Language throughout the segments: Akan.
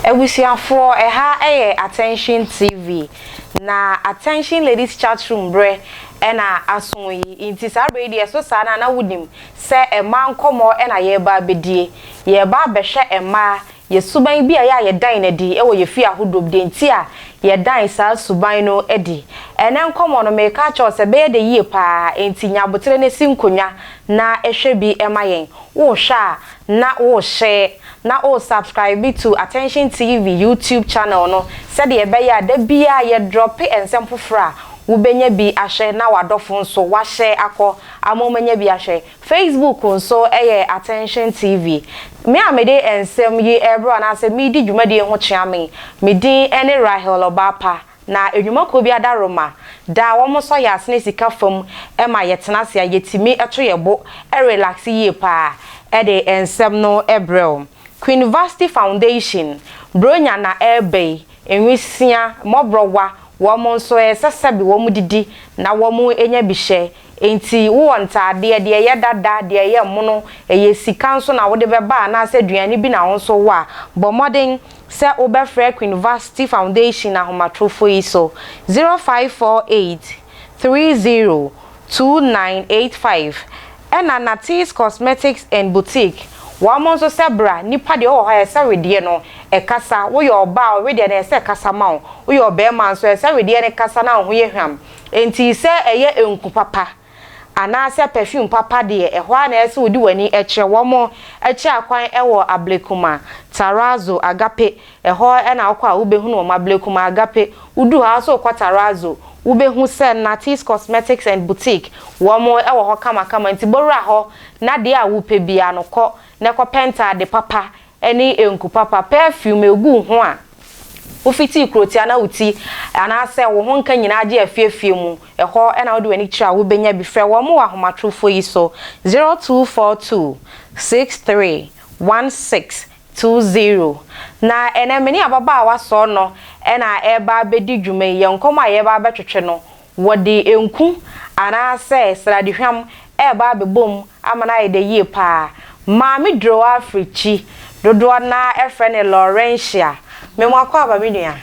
Abusuafoɔ, ɛha yɛ Attention TV, na Attention Ladies Chat Room berɛ na aso yi. Nti saa berɛ yi deɛ ɛso saa no a na wonim sɛ mmaa nkɔmmɔ na yɛreba abɛdie. Yɛreba abɛhwɛ mmaa yɛ suban bi a ɛyɛ a yɛdan no adi wɔ yɛ fie ahodoɔ mu, deɛ nti a yɛdan saa suban no adi. Ɛnɛ nkɔmmɔ no, mereka akyerɛ wo sɛ ɛbɛyɛ dɛ yie paa, enti nya aboterɛ na si nkonnwa na hwɛ bi ma yɛn. Wohwɛ a, na worehyɛ na wo subscribe to Attention TV YouTube channel no sɛdeɛ ɛbɛyɛ a da biara yɛ drɔpe nsɛm foforɔ a wobɛnya bi ahwɛ na w'adɔfo nso wahyɛ akɔ ama wɔanya bi ahwɛ. Facebook nso yɛ Attention TV. Me a mede nsɛm yi rebrɛ wo anaasɛ meredi dwumadie ho kyea me, me din ne Rahel Ɔbaapa. Na nnwumakuo bi adaworoma da a wɔsɔ yɛn asene sika fam ma yɛtena ase a yɛtumi to yɛn bo relaxe yie pa ara de nsɛm no brɛ wo. Queenvasty Foundation, Buronya na ɛreba yi, nwisia, mmɔborɔwa, wɔn nso ɛsɛ sɛbe wɔn didi na wɔn nya bi hyɛ. Enti wowɔ ntaadeɛ, deɛ ɛyɛ dada, deɛ ɛyɛ mono, ɛyɛ sika nso na wode bɛba anaasɛ aduane bi na wo nso wɔ a, bɔ mmɔden sɛ wobɛfrɛ Queenvasty Foundation ahomatorofo yi so, 0548 30 2985. Ɛna Natees Cosmetics and Boutique, wɔn nso sɛ bra, nipa deɛ ɔwɔ hɔ a ɛsɛ wedeɛ no ɛkasa, woyɛ ɔbaa a wedeɛ no ɛsɛ ɛkasa ma wo, woyɛ ɔbarima nso ɛsɛ wedeɛ no kasa na wo ho yɛ hwam. Enti sɛ ɛyɛ nku papa anaasɛ perfume papa deɛ, ɛhɔ ara na ɛsɛ sɛ wode w'ani kyerɛ. Wɔn akyi akwan wɔ Ablekuma, Tarazo, Agape, ɛhɔ na wokɔ a wobɛhunu wɔn. Ablekuma, Agape, wodu hɔ ara sɛ wokɔ Tarazo, wobɛhu sɛ Natis Cosmetics and Boutique, wɔn wɔ hɔ kamakama. Nti bɔwura hɔ na deɛ a wopɛ biara no kɔ na kɔpɛ ntaade papa ne nku papa, perfume egu wo ho a, wofitii kurotia na wo ti anaasɛ wo ho nka nyinaa gye afiefie mu, ɛhɔ na wode w'ani kyerɛ a wobɛnya bi. Frɛ wɔn wɔ ahomatorofoɔ yi so, 0242 63 1620. Na ɛnɛ me ne ababaawa sɔɔ no na ɛreba abɛdi dwuma yi, yɛn nkɔmmɔ a yɛreba abɛtwetwe no, wɔde nku anaasɛ sradehwam reba abɛbɔ mu ama no ayɛ dɛ yie pa ara. Maame Droa Afrikyi, dodoɔ no ara frɛ no Laurentia. Me mo akwaaba me nua.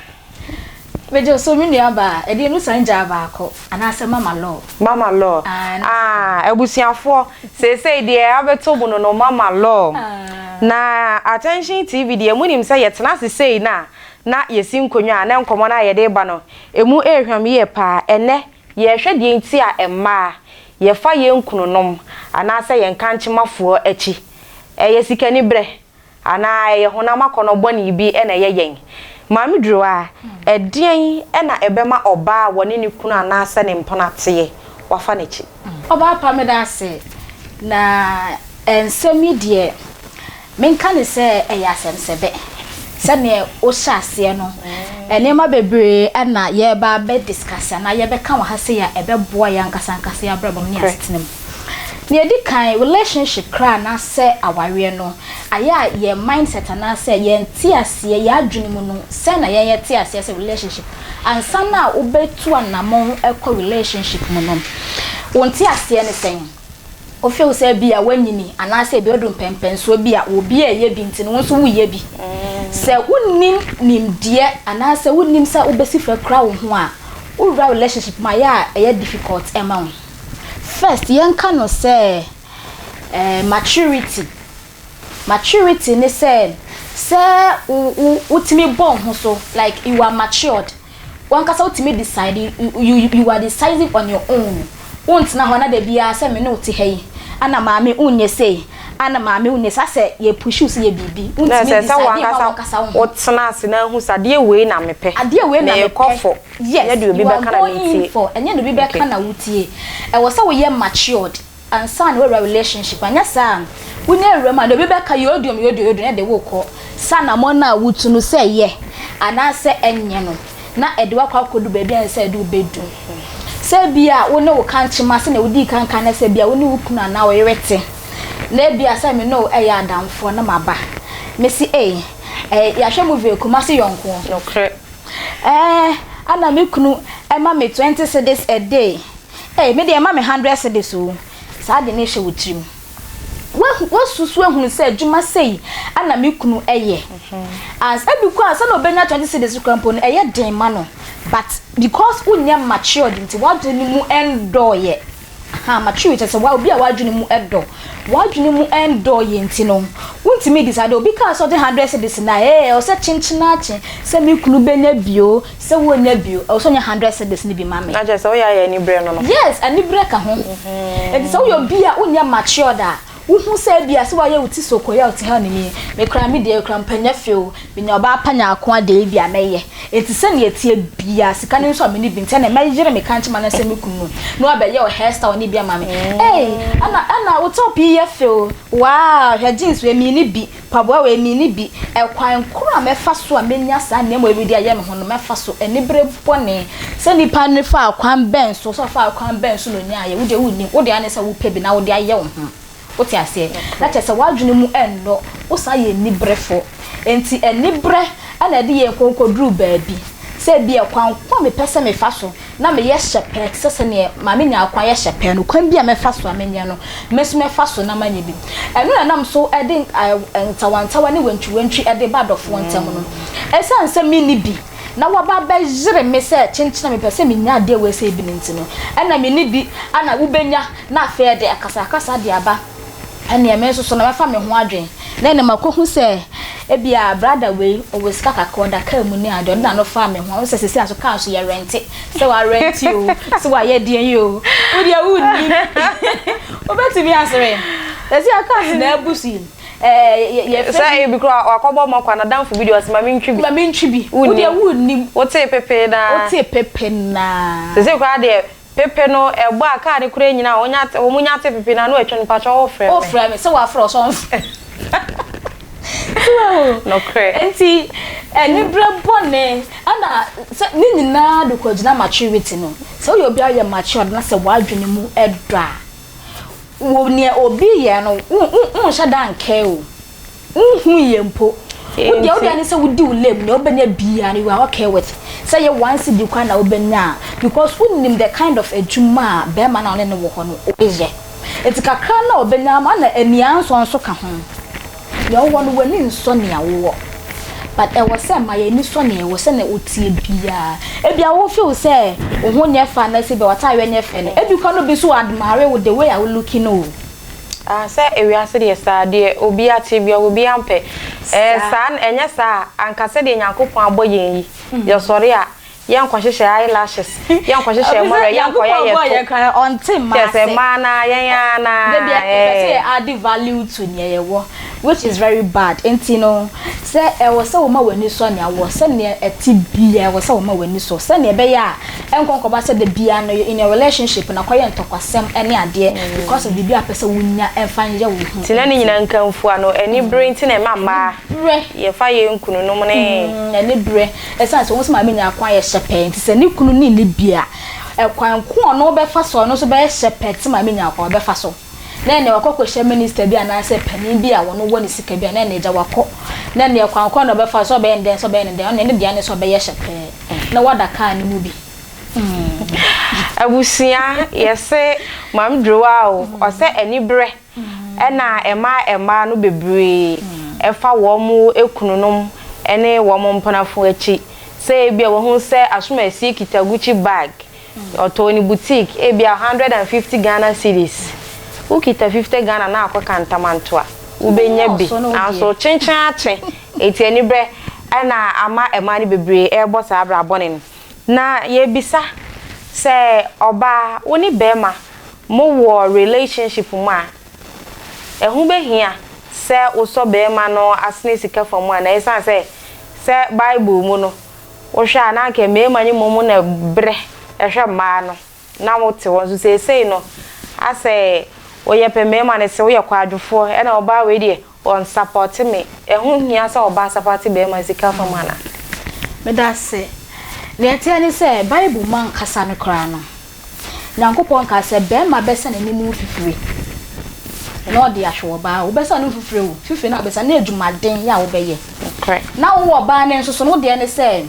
Megye wo so me nua baa, ɛdeɛ no san gyaa baako anaasɛ Mama Law. Mama Law, ah abusuafoɔ seesei deɛ abɛtɔ mu no no Mama Law. Na Attention TV deɛ monim sɛ yɛtena ase sei no a na yɛsi nkonnwa a na nkɔmmɔ no a yɛde reba no ɛmu rehwam yie pa ara. Ɛnnɛ Yɛrehwɛ deɛ nti a mmaa yɛfa yɛn kununom anaasɛ yɛn kankyemafoɔ akyi. Ɛyɛ sikaniberɛ anaa ɛyɛ honam akɔnnɔ bɔne bi na ɛyɛ yɛn? Maame Duroa, ɛdeɛn na ɛbɛma ɔbaa a ɔne ne kunu anaasɛ ne mpena teɛ wafa n'akyi? Ɔbaa pa meda ase na nsɛm yi deɛ Menka no sɛ ɛyɛ asɛmsɛbɛ. Sɛdeɛ wohyɛ aseɛ no, nneɛma bebree na yɛreba abɛ discuss anaa yɛbɛka wɔ ha sei a ɛbɛboa yɛn ankasa ankasa yɛn abrabɔ mu ne yɛn asetena mu. Nea ɛdi kan, relationship koraa anaasɛ awareɛ no, ayɛ a yɛn mindset anaasɛ yɛn nteaseɛ, yɛn adwene mu no, sɛn na yɛn yɛte aseɛ sɛ relationship? Ansa na wobɛtu anammɔn kɔ relationship mu no, wo nteaseɛ ne sɛn? Wo feel sɛ ebia woanyini anaasɛ ebia woadu mpɛnpɛnsoɔ bi a obi reyɛ bi nti no wo nso woreyɛ bi. Sɛ wonnim nimdeɛ anaasɛ wonnim sɛ wobɛsi fa akura wo ho a, wowura relationship mu a ɛyɛ a ɛyɛ difficult ma wo. First yɛnka no sɛ maturity. Maturity ne sɛ, sɛ wo wo wotumi bɔ wo ho so like you are matured. Wankasa wotumi decide, you you are decisive on your own. Wontena hɔ na da biara sɛ me ne wo te ha yi, ana maame wonyɛ sei, ana maame wonyɛ sei, asɛ yɛ push wo sɛ yɛ biribi. Na Wontumi ɛsɛ sɛ decide mma wankasa wankasa wo ho. wotena ase na ahu sɛ adeɛ wei na mepɛ, Adeɛ wei na merekɔ mepɛ. for, nyɛ Yes, deɛ obi you are bɛka na going metie. for, ɛnyɛ deɛ obi Okay. bɛka na wotie. Ɛwɔ sɛ woyɛ matured. Ansa na woawura relationship anyɛ saa a wonya awura mu a deɛ obi bɛka yodiom yodiom yodiom na ɛde wo kɔ sɛ anamɔn a wotu no sɛ ɛyɛ anaasɛ ɛnyɛ no na ɛde wo akɔ akɔdu baabi a ɛnsɛ sɛ ɛde wo bɛdu. Sɛ ebia wo ne wo kankyema sɛdeɛ wodii kan ka no sɛ ebia wo ne wo kunu anaa wo yere te na ebia sɛ me ne wo ɛyɛ adamfoɔ na maba mese ei eh, yɛahwɛ movie Kumasi Yɔnkoɔ. Nokorɛ. Eh, ana me kunu ɛma me 20 cedis a day. Ei, me deɛ mma me hundred cedis oo. Saa ade no hyɛ wo tirim. Woahu Woasusu ahunu sɛ adwuma sei na me kunu yɛ. As ebi koraa ansa na ɔbɛnya 20 cedis koraa mpo no, ɛyɛ den ma no. But because wonyɛ matured nti, w'adwene mu ndɔɔyɛ. Ahaa, mature kyerɛ sɛ wa obi a w'adwene mu dɔ. W'adwene mu ndɔɔyɛ nti no, wontumi di saa de. Obi kaa sɛ ɔgye hundred cedis no a, ee, ɛwɔ sɛ kyenkyen-akyen sɛ me kunu bɛnya bi o, sɛ wonnya bi o, ɛwɔ sɛ ɔnya hundred cedis no bi ma me. Na kyerɛ sɛ woyɛ ayɛ aniberɛ no no. Yes, aniberɛ ka ho. Enti sɛ woyɛ obi a wonyɛ matured a, wohu sɛ ebia sɛ woayɛ wo ti sokoe a wote ha nim yi, me koraa me deɛ koraa mpo ɛnyɛ fɛ o, menya ɔbaa pa nyaako a deɛ ebia mɛyɛ. Enti sɛnea ɛteɛ biara, sika no nso a menni bi nti ɛnneɛ mɛyere me kankye ma no sɛ me kunu no na wabɛyɛ wo hairstyle no bi ama me. Ei, ɛna ɛna wo top yi yɛ fɛ o, wow, hwɛ jeans wei menni bi, Mpaboa wei, menni bi. Ɛkwan koro a mɛfa so a mɛnya saa nneɛma wei de ayɛ me ho no, mɛfa so. Anibere bɔne. Sɛ nipa no faa kwan bɛn so, sɛ ɔfaa kwan bɛn so na ɔnyaaeɛ, wo deɛ wonnim. Wo deɛ ara ne sɛ wopɛ bi na wode ayɛ wo ho. Wote aseɛ? Na kyerɛ sɛ w'adwene mu nnɔ. Wo saa yɛ aniberefoɔ. Enti aniberɛ na ɛde yɛn kɔkɔduru baabi. Sɛ ebia kwan ko a mepɛ sɛ mefa so na meyɛ hyɛpɛɛ te sɛ sɛdeɛ Maame Nyarko ayɛ hyɛpɛɛ no, kwan bi a mɛfa so a menyɛ no, me nso mɛfa so na manyɛ bi. Ɛno na ɛnam so de ntawantawa ne wantwiwantwi de ba adɔfoɔ ntam no. Ɛsiane sɛ menni bi na wɔaba abɛyere me sɛ kyenkyen a mepɛ sɛ menya adeɛ wei sɛ bi no nti no, ɛna menni bi na wobɛnya na afei ɛde akasakasa de aba. Ɛnneɛ me nso so na mɛfa me ho adwene, na ɛnna makɔhu sɛ ebia brada wei ɔwɔ sika kakra, ɔda kaa mu ne adeɛ, ɔde n'ano faa me ho. Wohu sɛ seesei nso kaa nso yɛrɛnte, sɛ warɛnte o, sɛ wayɛ deɛn yi o, wo deɛ wonnim. Wobɛtumi asere. Seesei a cars na abu so yi, ɛɛ yɛfrɛ Sɛ ebi koraa wakɔbɔ mɔkwa, n'adamfo bi deɛ ɔse ma mentwi bi. Ma mentwi bi. Wo deɛ wonnim. Wotee pepe naa. Wotee pepe naa. Seesei koraa deɛ Pepe no ɛbɔ a car no koraa nyina a ɔnya te wɔn nya te pepe no a na watwa no mpakyɛw wo frɛ me. Wo frɛ me sɛ wafrɛ wo sɛ ɔnfrɛ so wahu. Nokorɛ. Nti anibrɛ bɔne ɛna sɛ ne nyinaa de kɔ gyina maturity no sɛ woyɛ obi a woyɛ matured na sɛ w'adwene mu dɔ a wɔ nea obi yɛ no wo wo nhyɛ da nkɛɛ o. Wonhui yɛ mpo. Wo deɛ wo deɛ ne sɛ wodi wo lame nea wobɛnya biara no you are okay with. Sɛ ɛyɛ one cedi koraa na wobɛnya a because wonim the kind of adwuma a bɛrima no a wo ne no wɔ hɔ no yɛ. Nti kakra no a ɔbɛnya ama na ania nsɔ nso ka ho. Nea wowɔ no w'ani nsɔ nea wowɔ. But ɛwɔ sɛ ma yɛn ani sɔ nea yɛwɔ sɛnea woteɛ biara. Ebia wo feel sɛ wo ho nyɛ fɛ anaasɛ ebia w'ataareɛ nyɛ fɛ no ebi koraa no obi nso admire wo the way a wo looki no o. Ah sɛ ewiase deɛ saa deɛ obi ate bia obi ampɛ ɛɛ saa ɛnyɛ saa a anka sɛdeɛ Nyankopɔn abɔ yɛn yi yɛsɔre a yɛnkɔ hyehyɛ eyelashes yɛnkɔ hyehyɛ mɔrɛ yɛnkɔ yɛ yɛ to kyɛ sɛ mmaa naa yɛn ara naa ɛɛ. Yɛ add value to nea yɛwɔ which is very bad nti no sɛ ɛwɔ sɛ woma w'ani sɔ nea wowɔ sɛnea ɛte biara ɛwɔ sɛ woma w'ani sɔ sɛnea ɛbɛyɛ a Ɛnkɔ nkɔba sɛ da biara no in a relationship no akɔyɛ ntɔkwasɛm ne adeɛ because of biribi a wopɛ sɛ wonya mfa nyɛ wo ho Nti na ne nti. nyinaa nkamfua no aniberɛ nti na ɛma mmaa Aniberɛ. yɛfa yɛn kununom ne. Aniberɛ. Ɛsiane sɛ wohu sɛ maame nya kwan yɛ hyɛpɛɛ nti sɛ ne kunu ne nni bi a, ɛkwan ko a ɔno bɛfa so a ɔno nso bɛyɛ hyɛpɛɛ te sɛ maame nya kwan ɔbɛfa so. Na ɛnneɛ wakɔ akɔhyia minister bi anaasɛ panin bi a ɔno wɔ ne sika bi a na ɛnneɛ agya wakɔ. Na ɛnneɛ kwan ko a na ɔbɛfa so sɛ ɔbɛyɛ ne dɛn sɛ ɔbɛyɛ ne dɛn ɔno deɛ ne dea ne sɛ ɔbɛyɛ hyɛpɛɛ. Na wada kaa no mu bi. Abusua yɛse maame Drowa o ɔsɛ anibrɛ ɛna ɛma mmaa no bebree ɛfa wɔn kununom ɛne wɔn mpenafo akyi sɛ ebia wahu sɛ asomasie kita Gucci bag ɔtɔɔ ne boutique ebia 150 Ghana cedis wokita 50 Ghana na akɔ Kantamantoa wobɛnya bi nanso kyenkyen akye Enti anibrɛ na ama mmaa no bebree rebɔ saa bra bɔne no. Na yɛrebisa sɛ ɔbaa wo ne barima mo wɔ relationship mu a, ɛho bɛhia sɛ wosɔ barima no asene sika fa mu anaa? Ɛsiane sɛ sɛ Bible mu no wohwɛ a na anka mmarima no mmom na brɛ hwɛ mmaa no na wote hɔ nso seesei no asɛ woyɛ pɛ mmarima no se woyɛ kwadwofoɔ ɛna ɔbaa wei deɛ Ɔnsapɔte me. Ɛho hia sɛ ɔbaa sapɔte barima sika fam anaa? Meda ase. Nea ɛteɛ ne sɛ, Bible mu ankasa no koraa no, Nyankopɔn kaa sɛ barima bɛsa n'anim mfifire na ɔde ahwɛ ɔbaa. Wobɛsa w'anim mfifire o, fifire no a wobɛsa no, na adwumaden yɛ a wobɛyɛ. Nokorɛ. Na wo ɔbaa no nso so no, wo deɛ ne sɛ,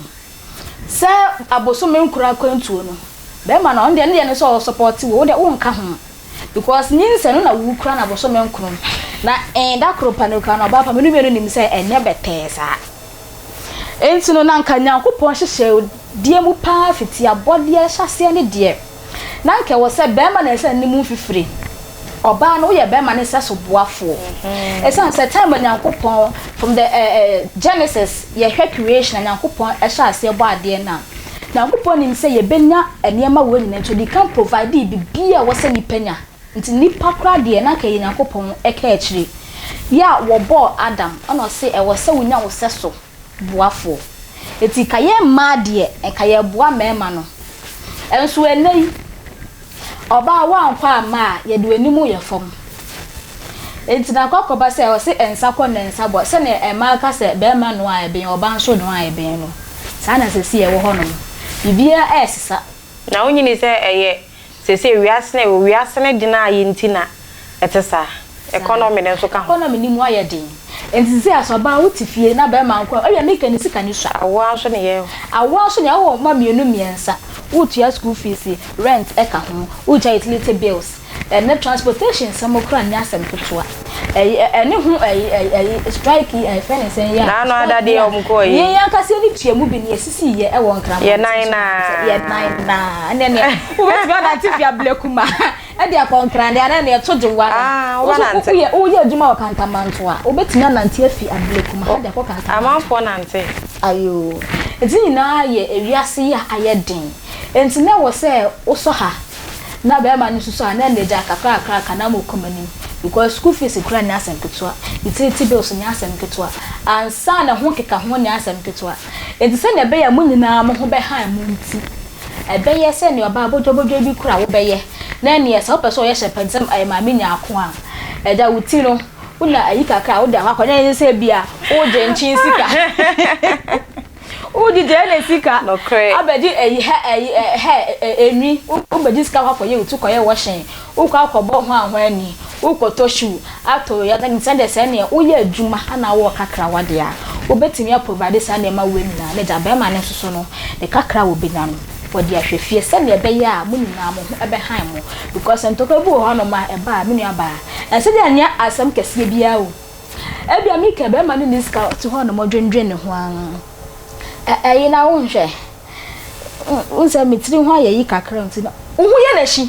sɛ abosome nkron akwantuo no, barima no, ɔno deɛ, ne deɛ ne sɛ ɔsɔpɔte wo, wo deɛ wonka ho. Because nyinsɛn no na wo kura no abosome nkron. Na ɛn da koro pɛ no koraa no, ɔbaa pa, me ne mmienu nim sɛ ɛnyɛ bɛtɛɛ saa. Enti no, na anka Nyankopɔn nhyehyɛeɛ mu paa fiti abɔdeɛ ahyɛaseɛ no deɛ, na anka ɛwɔ sɛ barima na ɛsɛ ne mu mfifire. Ɔbaa no, woyɛ barima no sɛso boafoɔ. Ɛsiane sɛ time a Nyankopɔn, from the eh, eh, Genesis, yɛhwɛ creation a Nyankopɔn ɛhyɛ aseɛ bɔ adeɛ no a, Nyankopɔn nim sɛ yɛbɛnya nneɛma wei nyinaa, nti ɔdi kan provide biribiara a ɛwɔ sɛ nipa nya. Nti nipa koraa deɛ na anka ɛyɛ Nyankopɔn ɛka akyire. Yɛ a wɔbɔɔ Adam ɛna ɔse ɛwɔ sɛ wonya wo sɛso boafoɔ. Nti nka yɛn mmaa deɛ nka yɛboa mmarima no. Nso ɛnnɛ yi ɔbaa woankɔ amma a yɛde w'anim yɛ fam. Nti na akɔ akɔba sɛ ɔse nsa kɔ na nsa bɔ sɛdeɛ mmaa ka sɛ barima noa a ɛben ɔbaa nso noa a ɛben no saa na seesei ɛwɔ hɔnom. Biribiara ɛresesa. Na wonyini sɛ ɛyɛ Seesei wiase no ɛwɔ wiase no den a yɛ nti na ɛte saa. Economy no nso ka ho. Economy no mu ayɛ den. Nti seesei asɛ ɔbaa wo te fie na bɛɛma nko a, ebia meka ne sika no sua. Awoa nso ne yɛ. Awoa nso ne yɛ, wowɔ mma mmienu mmiɛnsa, wotua school fees, rent ɛka ho, wotua utility bills, ɛnɛ transportation nsɛm koraa nyɛ asɛm ketewa. Ɛyi ɛne ho ɛyi ɛyi strike yi ɛfɛ ne sɛn yi a. N'ano adadeɛ a wɔn kɔɔ yi. Yɛn ankasa yɛn tua mu bi ne yɛsisi yɛ ɛwɔ Nkran. Yɛ nan naa. Yɛ nan naa ɛnɛ nea wobɛtumi anante fi Ablekuma ɛde akɔ Nkran deɛ anɛ nea ɛto gye wa no. Ah wobɛnante. Woyɛ woyɛ adwuma wɔ Kantamanto a wobɛtumi anante afi Ablekuma ha de akɔ Kantamanto. Amanfoɔ nante. Ayoo nti nyinaa yɛ ewiase yi a ayɛ den nti na ɛwɔ sɛ wosɔ ha. Na bɛɛma no susu a na ɛnde gya kakrakra na mokɔ m'anim because school fees koraa nyɛ asɛm ketewa, utility bills nyɛ asɛm ketewa, ansa na ho nkekaho nyɛ asɛm ketewa. Enti sɛnea ɛbɛyɛ a mo nyinaa mo ho bɛhan mo nti, ɛbɛyɛ sɛ nea ɔbaa bodwabodwa bi koraa wobɛyɛ na ɛneɛ sɛ wopɛ sɛ ɔyɛ hyɛpɛn sɛ ɛyɛ maame nyaako a, agya wo ti no wonya ayi kakra a wode akɔ akɔ na ɛnyɛ sɛ ebia wogye nkyen sika. Wogye gyeene sika Nokorɛ. abɛgye ɛyi hɛ ɛyi ɛ hɛ ɛ enwi wobɛgye sika akɔ akɔyɛ wo ti kɔyɛ wɔhyɛn wokɔ akɔbɔ hwan hwan ani wokɔtɔ shoe atɔ wei ata sɛdeɛ sɛ neɛ woyɛ adwuma ana wowɔ kakrawa deɛ a wobɛtumi a provide saa nneɛma wei nyinaa na gya bɛrima no nso so no ne kakra a wɔbɛnya no wɔde ahwɛ fie sɛdeɛ ɛbɛyɛ a mo nyinaa mo ho ɛbɛhan mo because ntɔkwa bi wɔ hɔnom a ɛba a me nua baa ɛnsɛ deɛ ɛnyɛ asɛm kɛseɛ biara o. Ebia Mika barima no nni sika ɔte hɔ nom ɔdwendwen ne ho ara. Ɛ ɛyi na wonhwɛ. Wohu sɛ me tiri ho ayɛ yi kakra nti no, wo ho yɛ n'akyi.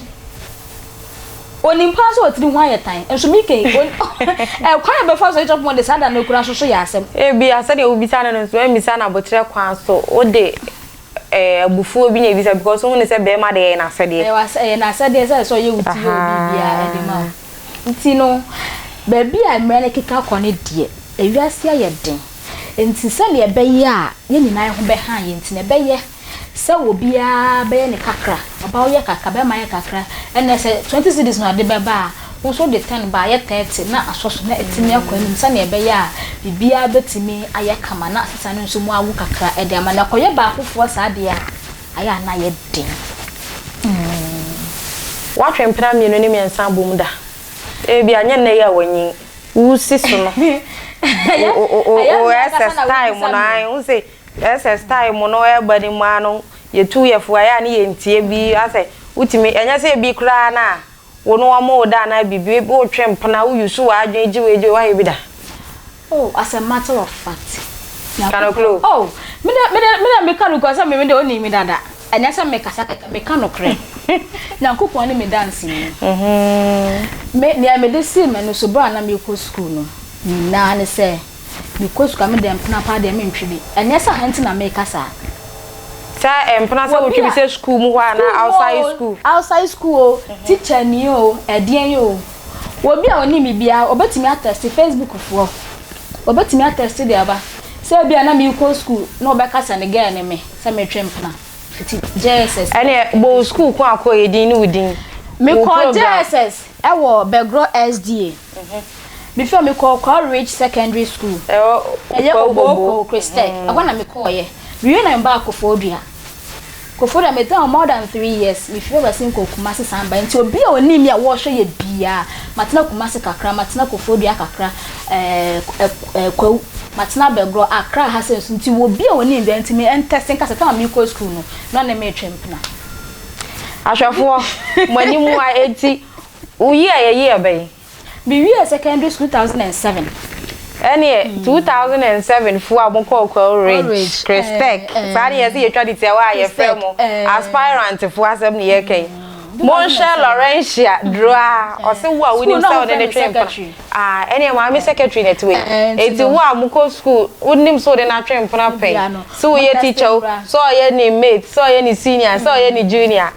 Onim paa sɛ ɔtiri ho ayɛ tan. Nso Mika yi, ɛkwan a bɛfa so yi chop money saa da no kura nso so yɛ asɛm. Ebia sɛdeɛ wobisa no no nso woammisa no aboterɛ kwan so. Wode eh, abufuo bi na ebisa because wohu no sɛ barima deɛ ɛyɛ n'asɛdeɛ. Ɛyɛ n'asɛdeɛ sɛ sɛ ɔyɛ wo ti yɛ obi biara ɛde ma wo. Nti no, baabi a mmara no keka kɔ no deɛ, ewiase ayɛ den. Enti sɛdeɛ ɛbɛyɛ a yɛn nyinaa ho bɛha yɛn nti no, ɛbɛyɛ sɛ obiara bɛyɛ ne kakra. Ɔbaa woyɛ kakra, barima yɛ kakra. Ɛnnɛ sɛ 20 cedis na ɔde bɛba a, wo nso wode 10 ba a, ayɛ 30 na asɔ so na atumi akɔ anim sɛdeɛ ɛbɛyɛ a biribiara bɛtumi ayɛ kama na asesa no nso mu awo kakra de ama. Na ɛkɔyɛ baakofoɔ saa deɛ a, ayɛ a na ayɛ den. Woatwe mpena mmienu ne mmiɛnsa abom da? Ebia nyɛ nnɛ yi a wanyin. Wusi so no. O SS time no ae, wohu sɛ SS time no ɛreba ne mu ara no, yɛtu yɛ fo ayɛ a ne yɛntie bi asɛ wotumi, ɛnyɛ sɛ ebi koraa no a wo no wɔn wo da anaa biribi, wotwe mpena, wo use w'adwene gye wei gye wei, woayɛ bi da? Oh, as a matter of fact. Ka nokorɛ o. Oh, me de, me de, me de meka nokorɛ sɛ me me de onim me dada. Ɛnyɛ sɛ mekasa kɛkɛ, meka nokorɛ. Nyankopɔn ne me danseni. Me, nea mede sii m'ani so berɛ a na merekɔ sukuu no nyinaa ne sɛ, mekɔ sukuu a me deɛ mpena paa deɛ mentwe bi. Ɛnyɛ sɛ ha nti na meka saa. Sɛ mpena sɛ wotwe bi sɛ sukuu mu hɔ anaa outside school? Outside school o, teacher ni o, ɛdeɛn o. Obi a ɔnim me biara, ɔbɛtumi atɛste, Facebook foɔ, ɔbɛtumi atɛste de aba. Sɛ ebia na merekɔ sukuu na ɔbɛka sɛ ne girl ne me, sɛ metwe mpena. Fiti JSS. Ɛneɛ bɔ wo sukuu ko a kɔɔ yɛ din ne wo din. Wo Mekɔɔ program. JSS ɛwɔ Bɛgrɔ SDA. Before mekɔɔ Kwawu Ridge Secondary School. Ɛwɔ Ɛyɛ Kwawu Bobo. Obooko Christech. Ɛhɔ na mekɔɔyɛ. Mewie na mebaa Koforidua. Koforidua metenaa hɔ more than 3 years. Mefiri hɔ bɛsen kɔɔ Kumasi san baeɛ. Nti obi a onim me a wɔrehwɛ yɛ biara, matena Kumasi kakra, matena Koforidua kakra, ɛɛ ɛɛ Kwawu, matena Bɛgrɔ, Accra ha sɛ nso. Nti obi a onim biara nti me ɛntɛse nka sɛ time a merekɔ school no, na ɔne me retwe mpena. Ahwɛfoɔ, mo anim a enti wo year yɛ year bɛn? Mewiee secondary school 2007. Ɛneɛ 2007 foɔ a mokɔɔ Kwawu Ridge, Christech, saa ne yɛse yɛtwa de tiawa a yɛfrɛ mo aspirant foɔ asɛm ne yɛka yi. Monhwɛ Laurentia duro a ɔse wo a wonim sɛ wode ne twe mpena. Ah, ɛneɛ maame secretary na ɛte wei. Enti wo a mokɔ school wonim sɛ wode no atwe mpena pɛn, sɛ woyɛ teacher o, sɛ ɔyɛ ne mate, sɛ ɔyɛ ne senior, sɛ ɔyɛ ne junior.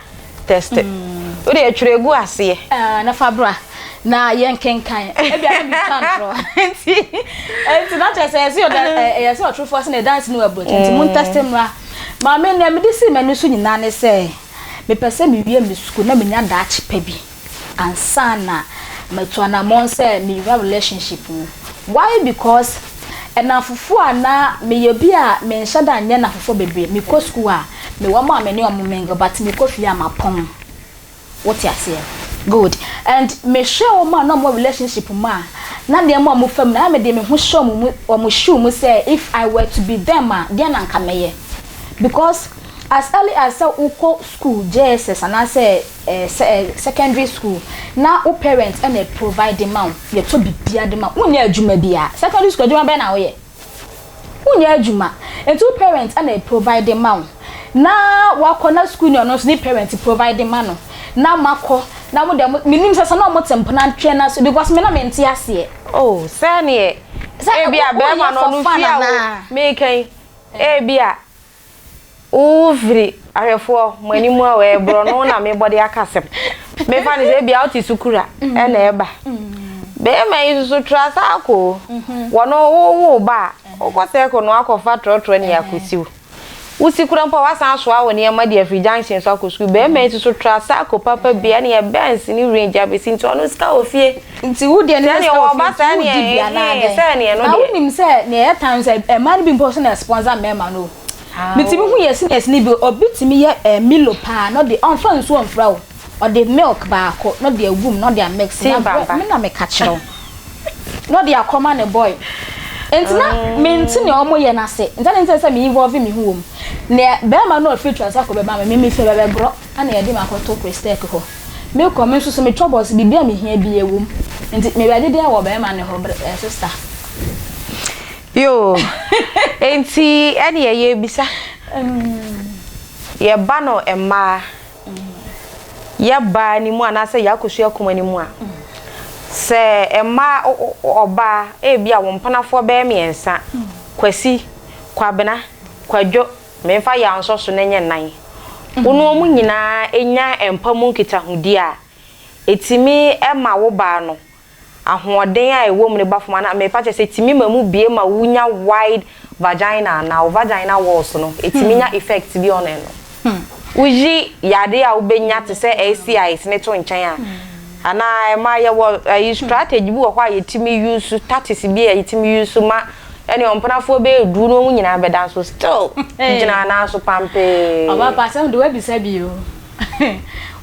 Test. Wo deɛ twerɛ gu aseɛ. Ah, na fa bra na yɛnkenkan. Ebia na metwa ntorɔ. Nti, nti na kyerɛ sɛ yɛsɛ ɔda ɛyɛ sɛ ɔtorofoɔ sɛ na ɛdanse no wɔ aburokyi. Nti mo ntɛste mmra. Maame, nea mede sii m'ani so nyinaa ne sɛ mepɛ sɛ mewie me sukuu na menya daakye pa bi ansa na matu anammɔn sɛ mewura relationship mu. Why? Because nnamfofoɔ a na meyɛ obi a menhyɛ da nyɛ nnamfofoɔ bebree. Mekɔ sukuu a, mewɔ wɔn a me ne wɔn mingle but mekɔ fie a mapɔn. Wote aseɛ? Good. And mehwɛ wɔn a na wɔwɔ relationship mu a, na nneɛma a wɔfa mu no, na mede me ho hyɛ wɔn mu, wɔn shoe mu sɛ if I were to be them a, deɛn na anka mɛyɛ? Because as early as sɛ wokɔ school, JSS anaasɛ eh, sɛ eh, secondary school, na wo parents na provide ma wo, yɛtɔ biribiara de ma wo, wonyɛ adwuma biara. Secondary school adwuma bɛn na woyɛ? Wonyɛ adwuma nti wo parent na provide ma wo na wakɔ na school ni ɔno nso ne parent provide ma no na makɔ na mo deɛ mo menim sɛ sɛ na ɔmo te mpena ntwɛn na so because me na mente aseɛ. Oh sɛneɛ ebia bɛɛma no ɔno fie a wo meka yi ebia Wo firi ahwɛfoɔ mo anim a ɛyɛ borɔno na mebɔ de aka asɛm. Mefa no sɛ ebia wote sukura ɛna ɛba. Bɛrima yi nso tra saako o. Wɔno wowo ba a, wokɔ sɛko no akɔfa trɔtrɔ ne akɔsiw. Wosi kura mpo a wasan asoa wo nneɛma de afiri junction so akɔ sukuu. Bɛrima yi nso tra saako papa bi ɛne Benz ne range abɛsi nti ɔno sika wɔ fie. Nti wo deɛ ne sɛ sika wɔ fie nti wodi bi anaa dɛn? Na wonim sɛ nea ɛyɛ tan sɛ mmaa no bi mpo so na sponsor mmarima no o. Metumi hu yɛ seniors no bi obi tumi yɛ eh, Milo paa na ɔde ɔnfa nsuo mfra o ɔde milk baako na ɔde agu mu na ɔde amix na brɛ me na meka kyerɛ wo na ɔde akɔma ne boy nti na mente nea ɔmo yɛ no ase nti na nti sɛ me involve me ho wɔ mu nea bɛrima no ɔfiri Trasacco bɛma me me mefiri bɛbɛgorɔ ɛna yɛde me akɔto Christech hɔ mekɔ me nso so metɔ bɔs biribi a mehia bi ɛwɔ mu nti mebɛgye deɛ wɔ bɛrima no hɔ brɛ eh, sister. Yoo, enti ɛneɛ yɛrebisa, yɛba no mmaa, yɛ baa no mu anaasɛ yɛ akosua kuma no mu a, sɛ mmaa, ɔbaa, ebia wo mpenafoɔ bɛyɛ mmiɛnsa, Kwasi, Kwabena, Kwadwo, memfa Yaw nsɔ so na ɛnyɛ nnan, wo ne wɔn nyinaa nya mpa mu nkitahodie a, ɛtumi ma wo baa no ahoɔden a ɛwɔ mu no ba fam anaa mepa kyɛ sɛ ɛtumi ma mu bue ma wo nya wide vagina anaa wo vagina walls no ɛtumi nya effect bi on ɛno. Wo yi yadeɛ a wo bɛ nya te sɛ STIs no to nkyɛn a anaa ɛma yɛwɔ ɛyi strategy bi wɔ hɔ a yɛtumi use tactics bi a yɛtumi use ma ɛne ɔmpenafoɔ bɛyɛ duru na wɔn nyinaa bɛda nso still gyina anaa so pampee. Ɔba pa asɛm de wabisa bi o.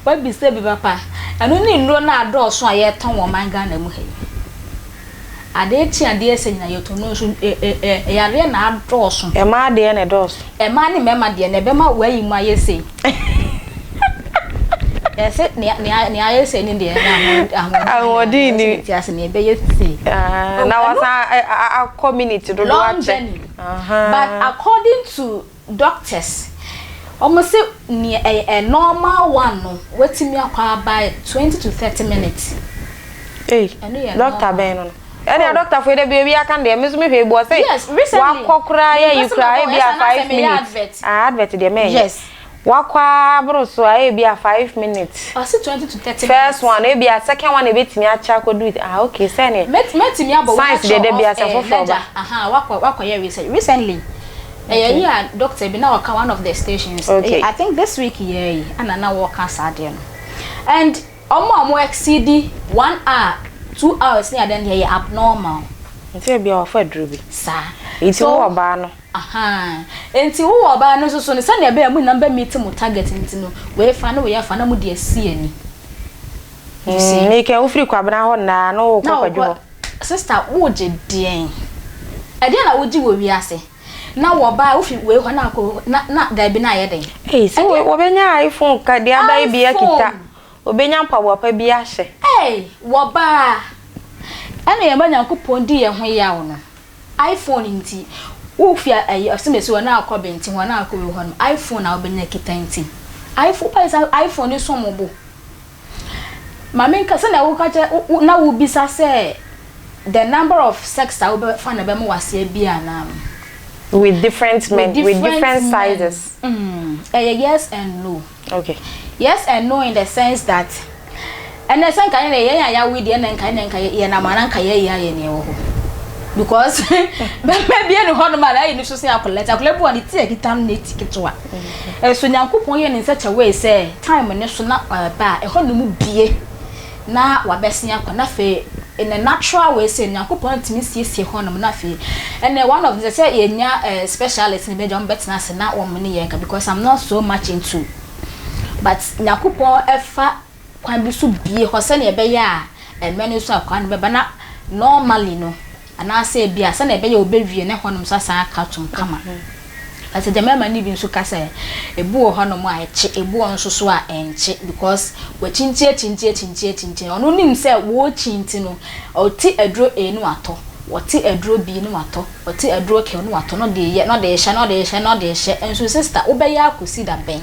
Wabisa bi papa. Ɛno ne nnuro no a adɔɔso a yɛtɔn wɔ ɔman Ghana mu ha yi. Adeɛ kye adeɛ sɛ nyina yɛtɔ no nso yareɛ na adɔɔso. Mmaa deɛ na ɛdɔɔso. Mmaa ne mmarima deɛ na ɛbɛma wayi mu ayɛ sei. Yɛsɛ nea nea nea ayɛ sei ne deɛ ɛnyɛ ahoɔden ni. Ti ase nea ɛbɛyɛ sei. Na wasan akɔ minute dodoɔ akyɛ. Long journey. But according to Doctors, wɔn se nea ɛyɛ ɛ normal one no watumi akɔ aba 20 to 30 minutes. Ei, doctor bɛn no no? Ɛnea doctor fo yi da bi obi aka no deɛ me nso me hwɛ ebu ɔsɛ Yes, recently. wakɔ koraa yɛ yi Mempɛ sɛ koraa mɛbɔ ebi a ɛsɛ anaasɛ 5 meyɛ minutes. advert. Ah, advert deɛ mɛnyɛ. Yes. Wakɔ ara boro so a ebi a 5 minutes. Ɔse 20 to 30 First minutes. one ebi a second one ebetumi akyɛ akɔdu ah okay sɛneɛ Mɛt mɛtumi abɔ wo science deɛ natural da bi off asɛm air foforɔ ba. n'agya aha wakɔ wakɔyɛ research recently. Ɛyɛ yi a doctor bi na ɔka one of the stations. Okay. I think this week yɛ yi ɛna na wɔka saa adeɛ no. And ɔmo a ɔmo exceed 1 hour, 2 hours ne adeɛ no deɛ yɛ abnormal. Nti ebi a wafa aduro bi. Saa. Nti So wo ɔbaa no. Ahaa. Nti wo ɔbaa no nso so no sɛnea ɛbɛyɛ a mo nyinaa bɛ meet mo target nti no wei fa ne wei afa na mo de asi ani. You see? Meka wofiri Kwabena hɔ nnaa na wokɔ Na Kwadwo wokɔ hɔ. Sister wogye deɛn? Ɛdeɛn na wogye wɔ wiase? Na wɔ baa wofi wei hɔ na akɔ wei hɔ na na daabi na ayɛ dɛn? Ei sɛ Ɛdeɛn? wɔbɛnya iPhone ka deɛ aba yi bi akita, iPhone! wɔbɛnya mpaboa pa bi ahyɛ. Ei wɔ baa! Ɛna yɛma Nyankopɔn di yɛn ho yaw no. iPhone nti, wofi ayi ɔsɛmɛsi hɔ na akɔ bɛnti hɔ na akɔ wei hɔ no, iPhone a wobɛnya kita nti. iPhone, wopɛ sɛ iPhone ne som bo. Maame nka sɛnea woka kyerɛ na wobisa sɛ the number of sex a wobɛfa na ɛbɛma waseɛ bi anaa no. With different men, with different men. Sizes. Ɛyɛ yes and no. Yes and no in the sense that ɛnɛ sɛ nka yɛn yɛn a yɛawo deɛ, ɛnɛ nka yɛn nka yɛn nam ana nka yɛyɛ ayɛ nea ɛwɔ hɔ because bɛrima bi ne hɔnom a n'ayɛ ne so sɛ akwadaa, nti akwadaa bi wɔ ne ti a kita no ne ti ketewa. Ɛso Nyankopɔn yɛ ne nsa kyɛ wei sɛ time ne so na ɛba a ɛhɔ nom bie na wabɛsen akɔ, na afei in a natural way sɛ Nyankopɔn ntumi siesie hɔnom. Na afei ɛnɛ one of the sɛ yɛnya specialist ne bɛgya wɔn bɛtena ase na wɔn ne yɛn ka because I'm not so much into, but Nyankopɔn ɛfa kwan bi so bie hɔ sɛnea ɛbɛyɛ a ɛmɛ no nso akwan no bɛba na normally no, anaasɛ ebi a sɛnea ɛbɛyɛ a obɛwie ne hɔnom nso asan aka tom kama. Ɛsɛ deɛ mmarima no bi nso ka sɛ ebi wɔ hɔnom a ɛkye, ebi wɔ nso so a ɛnkye because wɔkyinkyin akyinkyin akyinkyin akyinkyin. Ɔno nim sɛ wɔrekyi nti no, ɔte aduro A no watɔ, wɔte aduro B no watɔ, wɔte aduro K no watɔ, na ɔde yɛ na ɔde hyɛ na ɔde hyɛ na ɔde hyɛ nso. Sister, wobɛyɛ akɔsi da bɛn?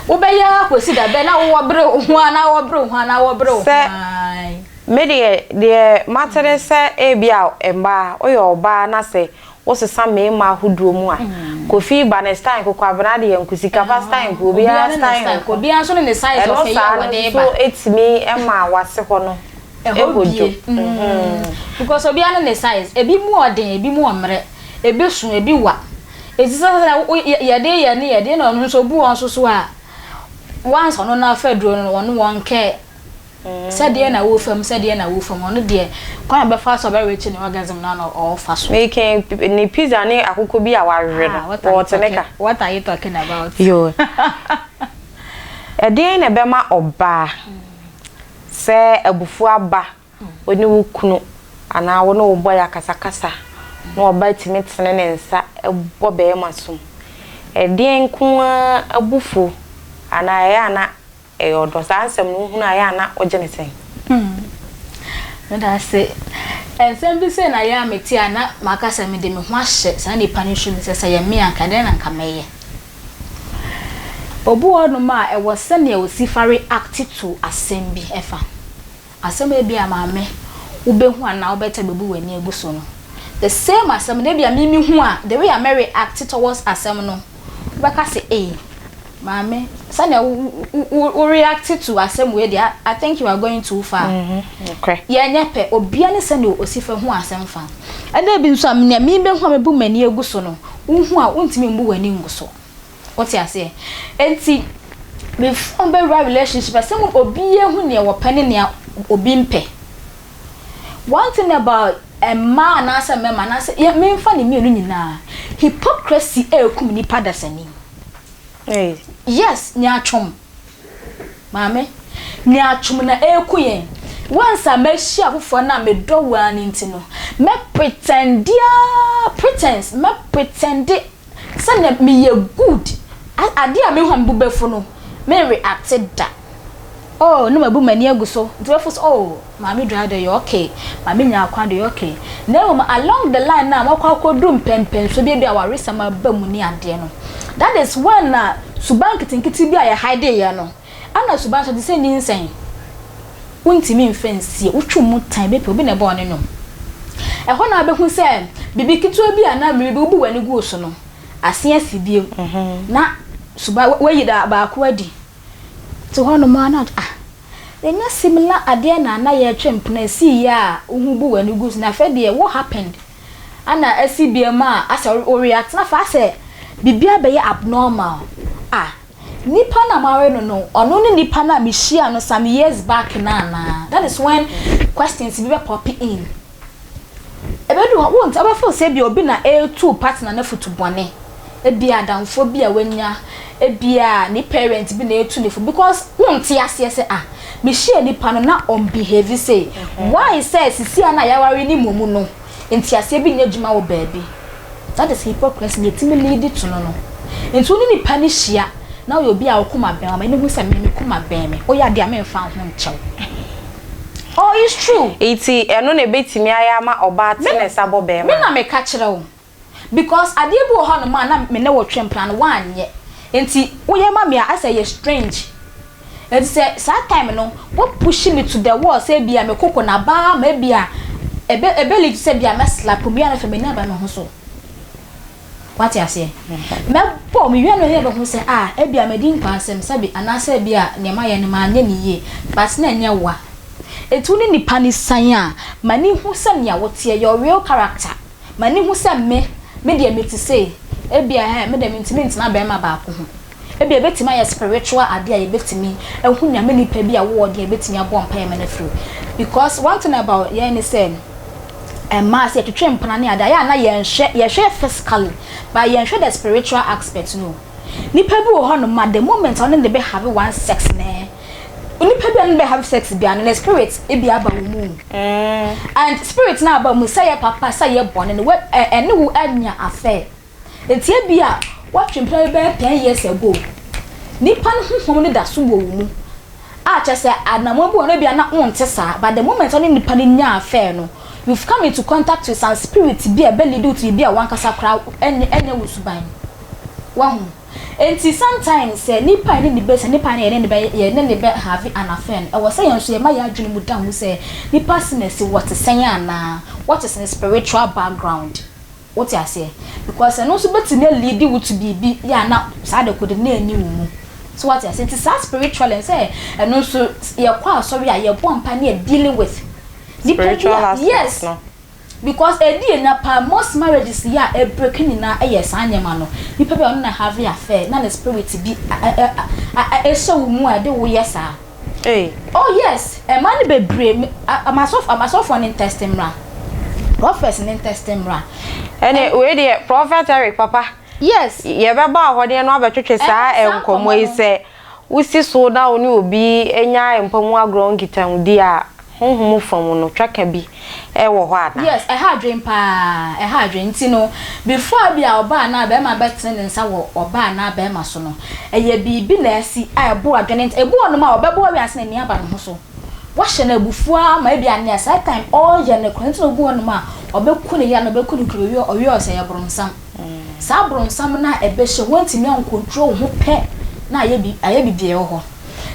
Wobɛyɛ akɔsi da bɛn na wowɔ bere wo ho a na wɔbere wo ho a na wɔbere wo ho? Sɛ me deɛ mate ne sɛ ebi a mmaa, woyɛ ɔbaa na sɛ wosesa mmarima ahodoɔ mu a, Kofi ba ne style nkokɔ, Abena deɛ nkusi kapa style nko, obiara style nko. Obiara nso ne ne size. Ɛno ɔfɛ yɛ saa no wɔde ba nso etumi ma wase hɔ no ɛhɔ ɛkɔdwo. Bie because obiara ne ne size, ebi mu ɔden, ebi mu ɔmmerɛ, ebi so, ebi wa eti sɛ sɛ yɛde yɛ ne yɛde na ɔno nso obi wɔn nso so a once ɔno n'afa duro no, ɔno wɔn kɛ sɛdeɛ na wɔ fam, sɛdeɛ na wɔ fam, ɔno deɛ kwan a bɛfa so a ɔbɛrekye ne orgasm na na ɔɔfa so. Meke ne pizza ne akoko bi a wawe no. Ah, what are you wɔte ne ka. What are you talking about? Yo, ɛdeɛn na ɛbɛma ɔbaa sɛ abufuo aba wo ne wo kunu anaa wo ne wo bɔyɛ akasakasa na ɔbaa tumi tene ne nsa bɔ bɛrima som? Ɛdeɛn nko ara abufuo anaa ɛyɛ ana ɛyɛ ɔdɔ? Saa nsɛm no wohunu a, ɛyɛ ana wogye ne sɛn? Meda ase. Nsɛm bi sɛ na yɛ a mete a na maka sɛ mede me ho ahyɛ saa nipa no nso mu sɛ yɛ me anka dɛn na nka mɛyɛ. Obi wɔ hɔnom a ɛwɔ sɛnea osi fa react to asɛm bi, ɛfa asɛm a ebi a maame wobɛhu anaa wobɛte bɛbu w'ani agu so no, the same asɛm na ebi a mimi hu a, the way a mɛ react towards asɛm no, wobɛka sɛ, "Ee, maame, sɛnea wo react to asɛm wei deɛ, I think you are going too far." Yɛnyɛ pɛ. Obia ne sɛnea osi fa hu asɛm fa. Ɛna ebi nso a nea mi bɛhu a mebu m'ani agu so no, wohu a wontumi mbu w'ani ngu so. Wote aseɛ? Enti before bɛwura relationship, ɛsɛ mo obi ehu nea wɔpɛ ne nea obi mpɛ. One thing about mmaa anaasɛ mmarima anaasɛ yɛ memfa ne mmienu nyinaa, hypocrisy ɛɛkum nipa dasani. Hey. Yes, nyaatwom, maame, nyaatwom na ɛɛku yɛn. Once a mɛhyia foforɔ na medɔ wo ara ne nti no, mɛ pretend a pretense, mɛ pretend sɛnea meyɛ good. Adeɛ a mehu a mebu bɛfo no, me react da. Oh, ne mabu m'ani agu so nti bɛfo so, "Oh, maame dua de yɛ okay, maame nya akwan de yɛ okay." Na mmom along the line na makɔ akɔdu mpɛmpɛnso bi a awaresɛm aba mu ne adeɛ no, that is when na suban nketenkete bi a yɛ hide yɛ no ana suban so te sɛ nyinsɛn, wontumi mfa nsie, wotwe mu tan bɛpɛ obi na ɛbɔɔ ne nwom. Ɛhɔ na abɛhu sɛ biribi ketewa bi a na mmiri bi wobu w'ani gu so no ase asi bio na suban wayi da baako adi te hɔnom a na ah, ɛnyɛ similar adeɛ na na yɛtwe mpena esi yɛ a wohu bu w'ani gu so. Na afɛ deɛ, what happened ana asi bia mu a asɛ wo react na fa asɛ biribi abɛyɛ abnormal? Ah, nipa na mare no, ɔno ne nipa na mehyia no some years back na ana that is when questions bi bɛ pop in. Ebedu hɔ won't ɔbɛfo sɛ bi obi na etu partner na futu bɔne, ebi adamfo bi a wanya, ebi a ne parent bi na etu ne fo because wonte aseɛ sɛ, ah, mehyia nipa no na ɔn behave sei, why sɛ sisi a na yɛaware ne mmom no nti aseɛ bi nyɛ adwuma wɔ baabi. That is hypocrisy na etimi lead to no. Nti wo ne nipa no hyia na woyɛ obi a wo koma bɛn, ɔma ɛne hu sɛ me koma bɛn me, woyɛ adeɛ a memfa ho nkyɛw. Oh, it's true. Nti ɛno na ebetumi ayɛ ama ɔbaa te ne nsa bɔ bɛrima. Me na meka kyerɛ wo, because adeɛ bi wɔ hɔnom a na me ne wo twe mpena no woanyɛ, nti woyɛ ma me a, asɛ yɛ strange. Nti sɛ saa time no wo push me to the wall sɛ ebia me koko na baa ma ebia ebe lead sɛ ebia mɛ slap mu a, na afei m'ani aba me ho so. Wate aseɛ? Mɛbɔ me wia no yɛ bɛho sɛ, ah, ebia madi nkwa asɛm sɛbi, anaasɛ ebia nneɛma yɛ no maanyɛ ne yie, but na ɛnyɛ wa. Etu ne nipa ne san a, ma ne hu sɛ nea woteɛ, your real character. Ma ne hu sɛ me deɛ mete sei, ebia me deɛ mentumi ntena bɛrima baako ho. Ebia ebɛtumi ayɛ spiritual adeɛ a yɛbɛtumi ehu Nyame nipa bi a wɔwɔ deɛ ebɛtumi abɔ mpa yɛ ma no afiri. Because one thing about yɛn ne sɛ mmaa, sɛ yɛtwitwe mpena ne ade ayɛ a, na yɛnhwɛ, yɛhwɛ physically, but yɛnhwɛ the spiritual aspect no. Nipa bi wɔ hɔnom a, the moment a ɔne ne bɛ have one sex nɛ, nipa bi a ne bɛ have sex bi ano ne spirit ebi aba wɔn mu, and spirit na aba mu, sɛ yɛ papa, sɛ yɛ bɔne no, wɛ ɛ ɛne wo anya affair. Eti ebi a watwe mpena bi bɛyɛ 10 years ago, nipa no honhom no da so wɔ wo mu a, kyerɛ sɛ anamɔ bi wɔ no bi a na wonte saa, but the moment ɔne nipa no nya affair no, you've come into contact with some spirit bi a ɛbɛ lead you to bi a wankasa koraa ɛnyɛ wo suban wahu. Nti sometimes sɛ nipa ne ne bɛ sɛ nipa ne yɛne ne bɛ yɛne ne bɛ have an affair no, ɛwɔ sɛ yɛn nso yɛma yɛ adwene mu da ho sɛ nipa si na si wɔte sɛn anaa what is ne spiritual background. Wote aseɛ? Because ɛno nso bɛtumi lead wo to biribi yɛ ana saa de kode na ɛni wo mu so. Wate aseɛ? Nti saa spiritual sɛ ɛno nso yɛkɔ asɔre a, yɛbɔ mpa ne yɛ dealing with nipa bi spiritual aspect no. Because edi enya pa, most marriages yɛ a ɛbreak nyinaa ɛyɛ saa nneɛma no. Nipa bi a ɔno na have affair na ne spirit bi ɛhyɛ wo mu a ɛde wo yɛ saa. Hey. Oh yes, ɛmaa no bebree amasɔfo ne ntɛst mmra, prophets ne ntɛst mmra. Ɛne wei deɛ, Prophet Eric papa, yɛbɛba ahɔdeɛ no abɛtwetwe saa Ɛne saa nkɔmmɔ yi nkɔmmɔ no. Sɛ wosi so na wo ne obi anya mpamu agorɔ nkitahodi a, honhom fam no, twaka bi ɛwɔ hɔ ana? Yes, ɛha adwen paa, ɛha adwen. Nti no, before bi a ɔbaa na bɛrima bɛtene ne nsa wɔ ɔbaa na bɛrima so no, ɛyɛ biribi na ɛsi a ɛbo adwene. Nti ebi wɔ nom a ɔbɛbɔ awi ase na ani aba ne ho so, wahyɛ no abufuo ama ebi anea saa time ɔreyɛ no kora. Nti na obi wɔ nom a ɔbɛku ne yere na ɔbɛku ne kuro, ɔwie ɔwie ɔsɛ yɛ borɔnsam. Saa borɔnsam no a ɛbɛhyɛ wɔntumi ancontrol wo ho pɛ na ayɛ bi ayɛ bibi ɛwɔ hɔ.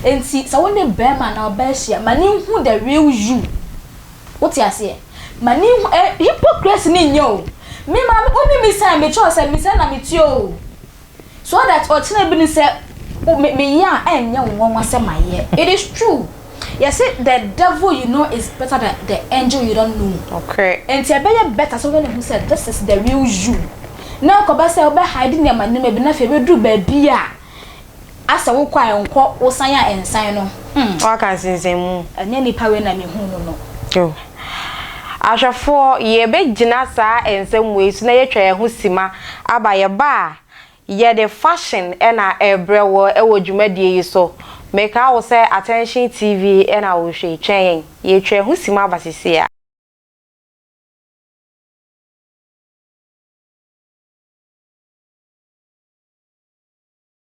Nti sɛ wo ne bɛrima na ɔbaa hyia, ma ne hu the real you. Wote aseɛ? Ma ne hu hypocrisy ne nyɛ o. Me maame wo ne mi san mekyerɛw sɛ mi sɛ na me tie o, so that ɔkyerɛ bi ne sɛ o me me yɛ a, ɛnyɛ wo nwanwa sɛ ma yɛ. It is true, yɛsɛ the devil you know is better than the angel you don't know. Nti ɛbɛyɛ better sɛ wobɛne hu sɛ this is the real you, na ɛkɔba sɛ wobɛ hide nneɛma nneɛma bi na afei ɛbɛduru baabi a asɛ wokɔ a ɛnkɔ, wosan a ɛnsan no. Waka nsensɛnmu. Ɛnyɛ nipa wei na mehu no. Yo. Ahwɛfoɔ, yɛbɛgyina saa nsɛm wei so na yɛtwa yɛn ho sima aba. Yɛba a, yɛde fashion ɛna ɛbrɛ wɔ ɛwɔ dwumadie yi so. Meka wo sɛ Attention TV ɛna wɔhwɛ, twɛn yɛn, yɛtwa yɛn ho sima aba sisi a.